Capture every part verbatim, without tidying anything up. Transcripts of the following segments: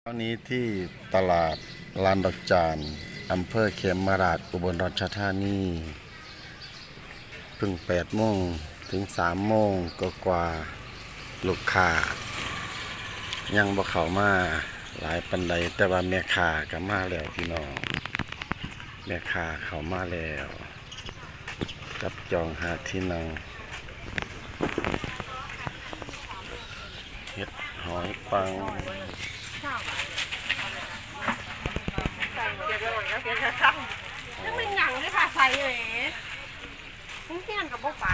เช้านี้ที่ตลาดลานดอกจาน อำเภอเขมราฐ อุบลราชธานี เพิ่งแปดโมงถึงสามโมงกว่าๆ ลูกค้ายังบ่เข้ามาหลายปานใด แต่ว่าแม่ค้าก็มาแล้วพี่น้อง แม่ค้าเข้ามาแล้ว จับจองหาที่นั่ง เห็ดหอยปัง เดี๋ยวเดี๋ยวเดี๋ยวเดี๋ยว มันเป็นหยังเลยค่ะ ใส่เลย มึงเที่ยงกับบ่ไป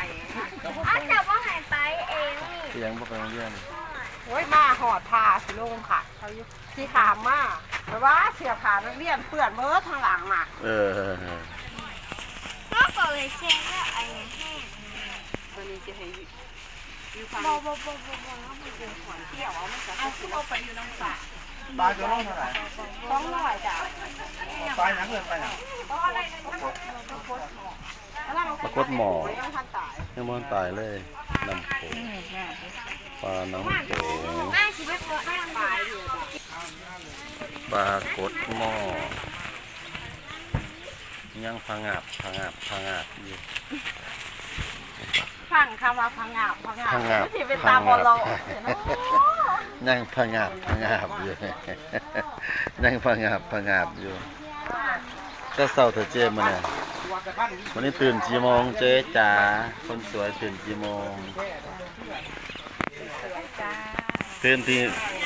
อ้าว เจ้าบ่ให้ไปเองนี่ เสียงบ่ไปโรงเรียน โอ้ย มาหอดพาสิลงค่ะ เขาอยู่ที่ถามมา แต่ว่าเสื้อผ้านักเรียนเปื้อนเบิดทางหลังน่ะ เออ ก็เปิดเลยเช็คว่าไอ้แห้ง วันนี้จะให้อยู่ฟัง บ่บ่บ่บ่บ่แล้วมันเป็นขวัญเที่ยว เอามันจะเอาคือเอาไปอยู่น้ำสระ ปลาจะลงเท่าไหร่ สองร้อยจ้ะ ปลาหยังเอิ้นปลาหยัง ปลากดหม้อ ยังบ่ทันตาย ยังบ่ทันตายเลย น้ำโขง ปลาน้ำโขง อ้ายสิไปเปิดอ้ายมัน ปลากดหม้อ ยังผงาบผงาบผงาบอยู่ ฟังคำว่าผงาบผงาบ ผงาบ สิเป็นตาบอด ผงาบ เนาะ ยังผงาบผงาบอยู่ ยังผงาบผงาบอยู่ แต่เช้าเถอะเจ๊มื้อนี้ วันนี้ตื่นกี่โมงเจ๊จ๋า คนสวยตื่นกี่โมง ตื่นตี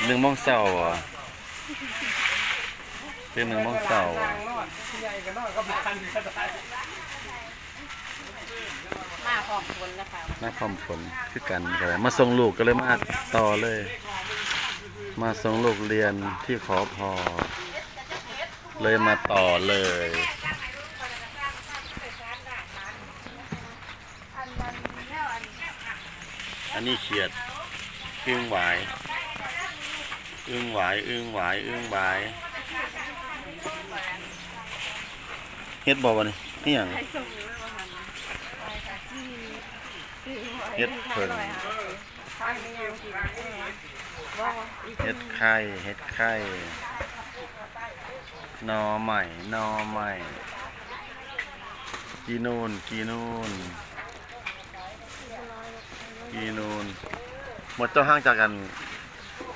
หนึ่งโมงเช้าเหรอ ตื่นหนึ่งโมงเช้า มาพร้อมฝนนะคะ มาพร้อมฝนคือกันก็เลยมาส่งลูกก็เลยมาต่อเลย มาส่งลูกเรียนที่ ขอพอ เลยมาต่อเลย อันนี้เขียด อึ่งหวาย อึ่งหวาย อึ่งหวาย อึ่งหวาย เห็ดบ่วะนี่ นี่หยัง เห็ดเผิ่ง เห็ดไข่ เห็ดไข่ หน่อไม้ หน่อไม้ กีนูน กีนูน กีนูน หมดเจ้าห่างจากกัน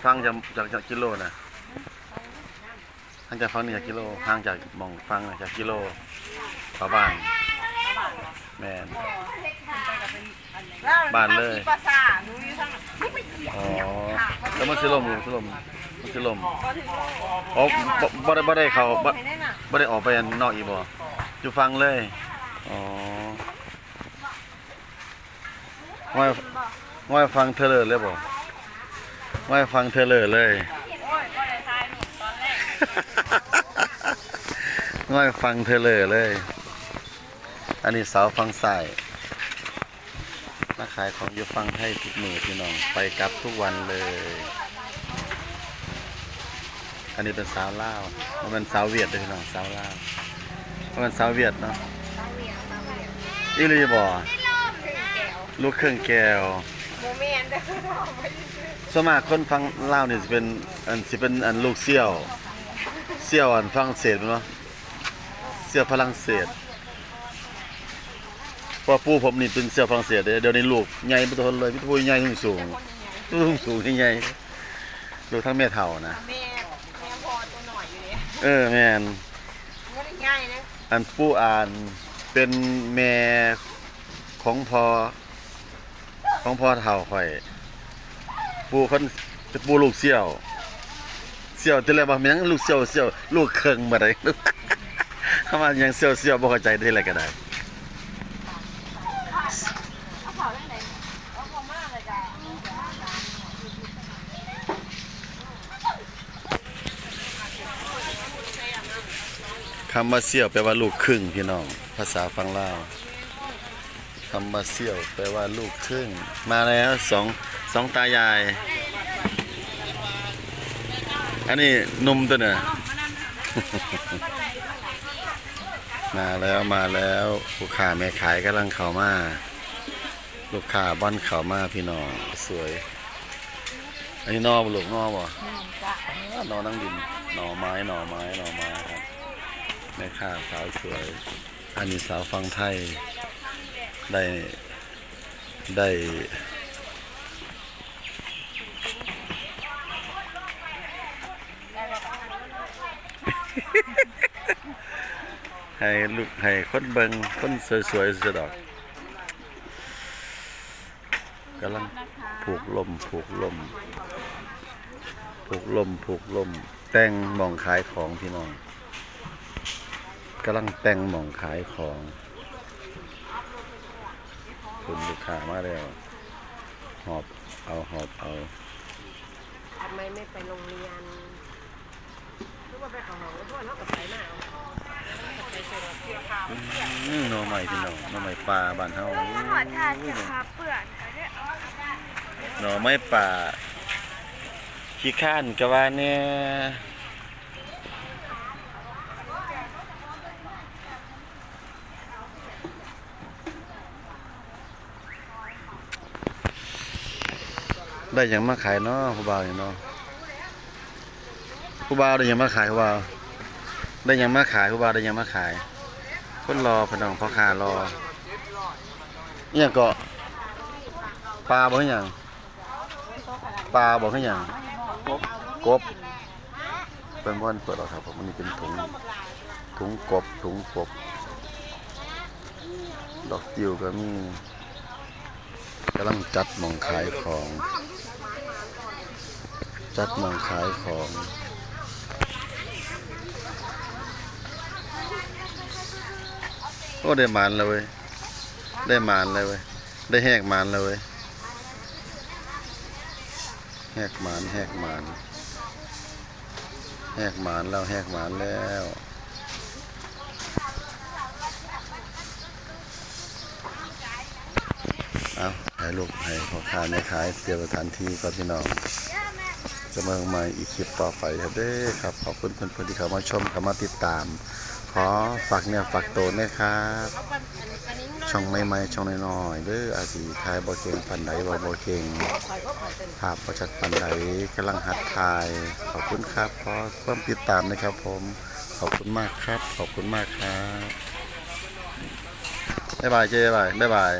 ฟังจาก จาก จากกิโลนะ ห่างจากฝั่งนี้จากกิโล ห่างจากหม่องฝั่งนะจากกิโล ประมาณ แม่น บ้านเลย ภาษาหนูอยู่ทางนั้น อ๋อ แล้วมันสิล่ม มันสิล่ม มันสิล่ม อ๋อ บ่ บ่ได้ บ่ได้เข้า บ่ บ่ได้ออกไปนอกอีกบ่ อยู่ฝั่งเลย อ๋อ ว่า ว่าฟังเทเลอร์เลยบ่ ว่าฟังเทเลอร์เลย ว่าฟังเทเลอร์เลย อันนี้สาวฝั่งซ้าย มาขายของอยู่ฝั่งไทยทุกมื้อพี่น้อง ไปกลับทุกวันเลย อันนี้เป็นสาวลาว บ่แม่นสาวเวียดเด้อพี่น้อง สาวลาว บ่แม่นสาวเวียดเนาะ อีหลีบ่ ลูกครึ่งแก้ว บ่แม่นเด้อ ส่วนมากคนฝั่งลาวนี่สิเป็น อัน สิเป็น อัน ลูกเซี่ยว เซี่ยว อัน ฝรั่งเศสแม่นบ่ เซี่ยวฝรั่งเศส เพราะว่าปู่ผมนี่เป็นเซี่ยวฝรั่งเศสเด้ เดี๋ยวนี้ลูกใหญ่เบิดทุกคนเลย มีแต่ผู้ใหญ่สูงๆ สูงๆ ใหญ่ๆ ลูกทั้งแม่เฒ่านะ แม่ แม่พ่อตัวน้อยอยู่เด้ เออ แม่น บ่ได้ใหญ่นะ อันปู่อ่านเป็นแม่ของพ่อ ของพ่อเฒ่าข้อย ปู่เพิ่น ปู่ลูกเซี่ยว เซี่ยว ทีแรกว่าแม่นหยังลูกเซี่ยว เซี่ยว ลูกครึ่งบ่ได้ คำว่าหยังเซี่ยว เซี่ยว บ่เข้าใจทีแรกก็ได้ คำว่าเซี่ยวแปลว่าลูกครึ่งพี่น้อง ภาษาฝั่งลาว คำว่าเซี่ยวแปลว่าลูกครึ่ง มาแล้วสอง สองตายาย อันนี้หนุ่มตัวเนี่ย มาแล้ว มาแล้ว ลูกค้าแม่ขายกำลังเข้ามา ลูกค้าบ่อนเข้ามาพี่น้อง สวย อันนี้หน่อบ่ลูก หน่อบ่ แม่นจ้ะ อ่า หน่อนางดิน หน่อไม้ หน่อไม้ หน่อไม้ครับ แม่ค้าสาวสวย อันนี้สาวฝั่งไทย ได้ ได้ ให้ลูก ให้คนเบิ่ง คนสวยๆ ซื่อๆ ดอก กำลังผูกล่ม ผูกล่ม ผูกล่ม ผูกล่ม แต่งหม่องขายของพี่น้อง กำลังแต่งหม่องขายของ คุณลูกค้ามาแล้ว หอบเอา หอบเอา ทำไมไม่ไปโรงเรียน คือว่าไปเขาห้องแล้วพ่อเขาก็ไปมาเอาไปใส่รถเกี่ยวข้าว อืม หน่อไม้พี่น้อง หน่อไม้ป่าบ้านเฮา ขอทานจะพาเปื่อนไปด้วย หน่อไม้ป่า ขี้ข้านก็ว่าแน่ ได้หยังมาขายเนาะผู้บ่าวนี่เนาะ ผู้บ่าวได้หยังมาขาย ผู้บ่าว ได้หยังมาขาย ผู้บ่าวได้หยังมาขาย คนหล่อพี่น้อง พ่อค้าหล่อ อิหยังเกาะ ปลาบ่คือหยัง ปลาบ่คือหยัง กบ เพิ่นบ่ทันเปิดหรอกครับผม อันนี้เป็นถุง ถุงกบ ถุงกบ ดอกจิ๋วก็มี กำลังจัดหม่องขายของ จัดหม่องขายของ โอ้ ได้หมานแล้วเว้ย ได้หมานแล้วเว้ย ได้แหกหมานแล้วเว้ย แหกหมาน แหกหมาน แหกหมานแล้ว แหกหมานแล้ว เอาถ่ายรูปให้พ่อค้าแม่ขายเตรียมสถานที่ก่อนพี่น้อง จะมาใหม่อีกคลิปต่อไปครับเด้อครับ ขอบคุณเพื่อนๆที่เข้ามาชม เข้ามาติดตาม ขอฝากเนื้อฝากตัวนะครับ ช่องใหม่ๆ ช่องน้อยๆ เด้อ อาจสิถ่ายบ่เก่งปานใด เว้าบ่เก่ง ภาพบ่ชัดปานใด กำลังหัดถ่าย ขอบคุณครับ ขอความติดตามนะครับผม ขอบคุณมากครับ ขอบคุณมากครับ บ๊ายบายเจ้ บ๊ายบาย บ๊ายบาย